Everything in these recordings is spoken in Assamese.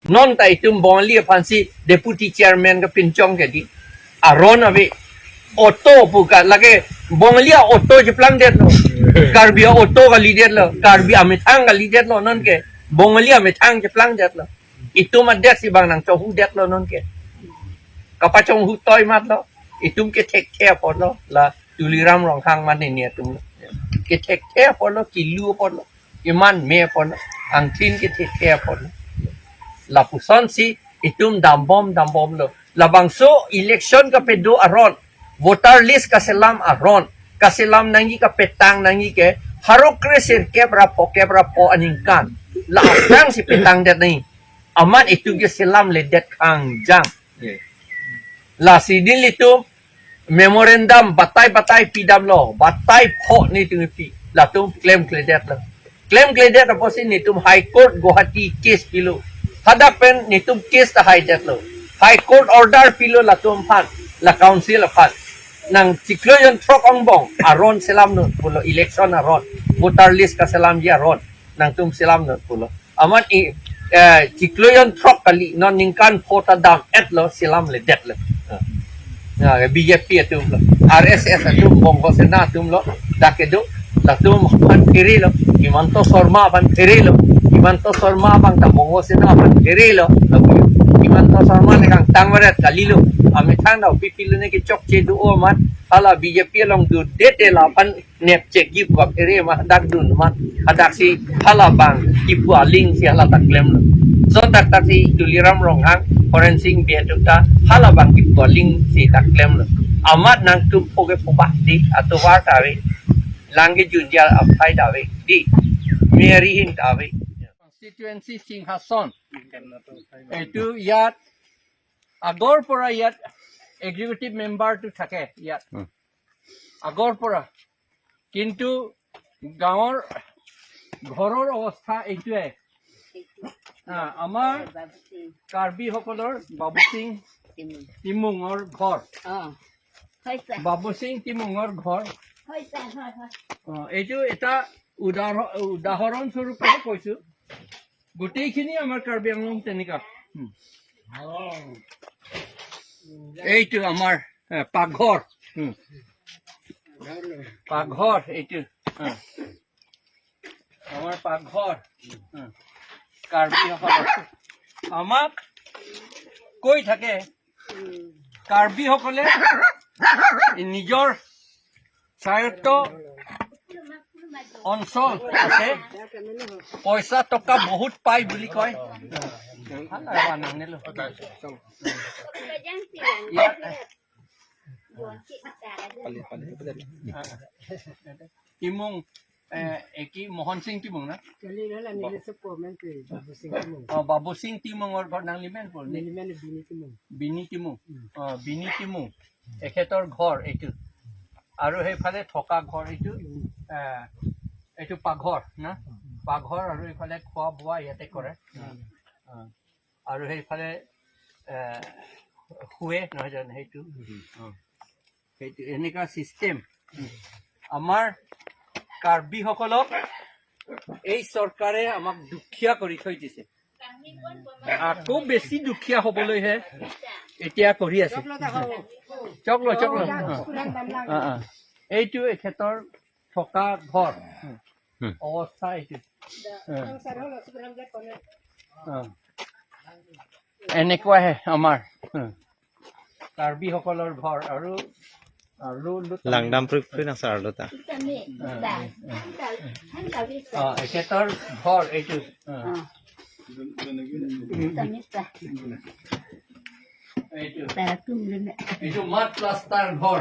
Non ta itum bongli phansi deputy chairman ka pinchong ke di aron ave auto pu ka lage bonglia auto jiplang det lo Karbi auto ka leader lo Karbi amithang ka leader lo non ke bonglia amithang jiplang det lo itum adet si bang nang chohu det lo non ke kapachong hu toy mat lo itum ke take care por lo la Tuliram Ronghang man ne tum ke take care por lo kilu por lo iman me por lo angtin ke take care por lo la puson si itum dambom dambom lo la bangso election ka pedo aron voter list ka selam aron ka selam nangi ka petang nangi ke harokre sir kebra po aningkan la apang si petang det ni aman itu ke selam le det kang jang la sidin litum memorandum batai batai pidam lo batai pho ni tu pi la tum claim kledet lo claim kledet apo sin ni tum high court Guwahati case pilo hadapen ni tum case ta high det lo high court order pilo la tum phan la council phan nang sikloyon trok ongbong aron selam no pulo election aron voter list ka selam ji aron nang tum selam no pulo aman i sikloyon trok kali non ningkan phota dam et lo selam le det lo BJP atum lo RSS atum Bongo Sena atum lo dakedo latum pan phiri lo Himanto Sharma pan phiri lo Himanto Sharma bang ta Bongo Sena pan phiri lo Himanto Sharma ne kang tangwaret kalilo ami thang daw pipilu ne ki chok che du o man hala BJP long du dete la pan nep che gi pa phiri ma dak dun man adak si hala bang ki pu ling si hala tak klem lo so tak tak si Tuliram Ronghang forensing betuta hala bang ki pu ling si tak klem lo amat nang tum phoge phoba di atowar tawe lange junjal aphai dawe di meri hin dawe constituency সিংহাসন এইটো ইয়াত আগৰ পৰা ইয়াত এক্সিকিউটিভ মেম্বাৰটো থাকে ইয়াত আগৰ পৰা, কিন্তু গাঁৱৰ ঘৰৰ অৱস্থা এইটোৱে। আমাৰ কাৰ্বিসকলৰ বাবু সিং তিমুঙৰ ঘৰ, বাবু সিং তিমুঙৰ ঘৰ এইটো এটা উদাহৰণস্বৰূপে কৈছোঁ। গোটেইখিনি আমাৰ কাৰ্বি আংলং তেনেকুৱা। এইটো আমাৰ পাকঘৰ, পাকঘৰ এইটো আমাৰ পাকঘৰ কাৰ্বিসকলৰ। আমাক কৈ থাকে কাৰ্বিসকলে নিজৰ স্বায়ত্ত অঞ্চল আছে, পইচা টকা বহুত পায় বুলি কয়। তিমুং কি মোহন সিং তিমুং না বাবু সিং তিমুঙৰ ঘৰ নাংলিমেন বিনি তিমুং, অ বিনি তিমুং এখেতৰ ঘৰ এইটো। আৰু সেইফালে থকা ঘৰ এইটো, এইটো পাকঘৰ না, পাকঘৰ। আৰু এইফালে খোৱা বোৱা ইয়াতে কৰে, আৰু সেইফালে শুৱে নহয় জানো, সেইটো সেইটো এনেকুৱা চিষ্টেম। আমাৰ কাৰ্বিসকলক এই চৰকাৰে আমাক দুখীয়া কৰি থৈ দিছে, আকৌ বেছি দুখীয়া হ'বলৈহে এতিয়া কৰি আছে। চকলো চকলো এইটো এখেতৰ থকা ঘৰ অৱস্থা এইটো এনেকুৱাহে আমাৰ কাৰ্বিসকলৰ ঘৰ। আৰু এখেতৰ ঘৰ এইটো, এইটো মাত প্লাষ্টাৰ ঘৰ,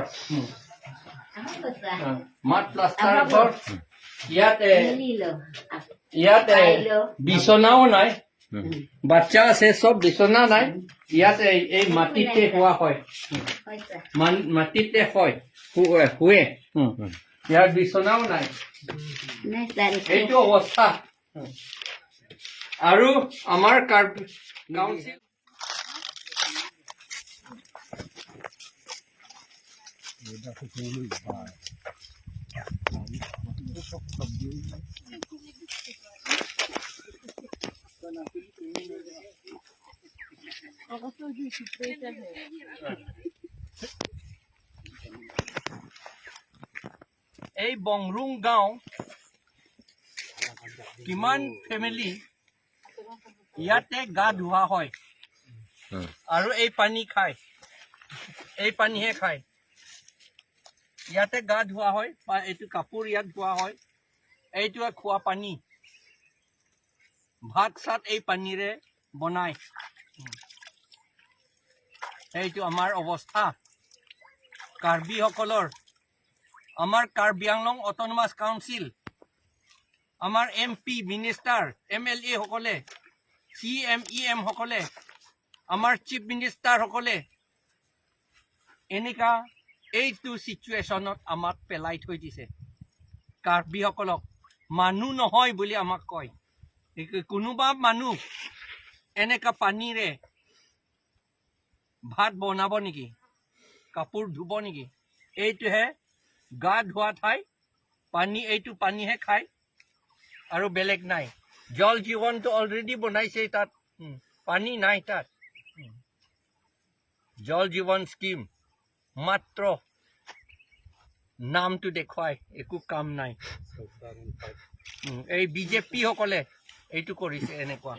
মাত প্লাষ্টাৰ ঘৰ। ইয়াতে ইয়াতে বিচনাও নাই, বাচ্চা আছে চব বিচনা নাই। ইয়াতে এই মাটিতে শোৱা হয়, মাটিতে হয় শুৱে, ইয়াত বিচনাও নাই, এইটো অৱস্থা। আৰু আমাৰ কাৰ্বি কাউন্সিল এই বংৰুং গাঁও কিমান ফেমিলি ইয়াতে গা ধোৱা হয় আৰু এই পানী খায়, এই পানীহে খায়। ইয়াতে গা ধোৱা হয় বা এইটো কাপোৰ ইয়াত ধোৱা হয়, এইটোৱে খোৱা পানী, ভাত চাত এই পানীৰে বনায়। সেইটো আমাৰ অৱস্থা কাৰ্বিসকলৰ। আমাৰ কাৰ্বি আংলং অট'নমাছ কাউন্সিল, আমাৰ এমপি, মিনিষ্টাৰ, এমএলএ সকলে, চি এম, ই এম সকলে, আমাৰ চিফ মিনিষ্টাৰসকলে এনেকা এইটো চিটুৱেশ্যনত আমাক পেলাই থৈ দিছে। কাৰ্বিসকলক মানুহ নহয় বুলি আমাক কয়। কোনোবা মানুহ এনেকা পানীৰে ভাত বনাব নেকি, কাপোৰ ধুব নেকি? এইটোহে গা ধোৱা ঠাই, পানী, এইটো পানীহে খায় আৰু বেলেগ নাই। জল জীৱনটো অলৰেডি বনাইছে তাত, পানী নাই তাত। জল জীৱন স্কীম মাত্ৰ নামটো দেখুৱাই, একো কাম নাই। এই বিজেপি সকলে এইটো কৰিছে এনেকুৱা।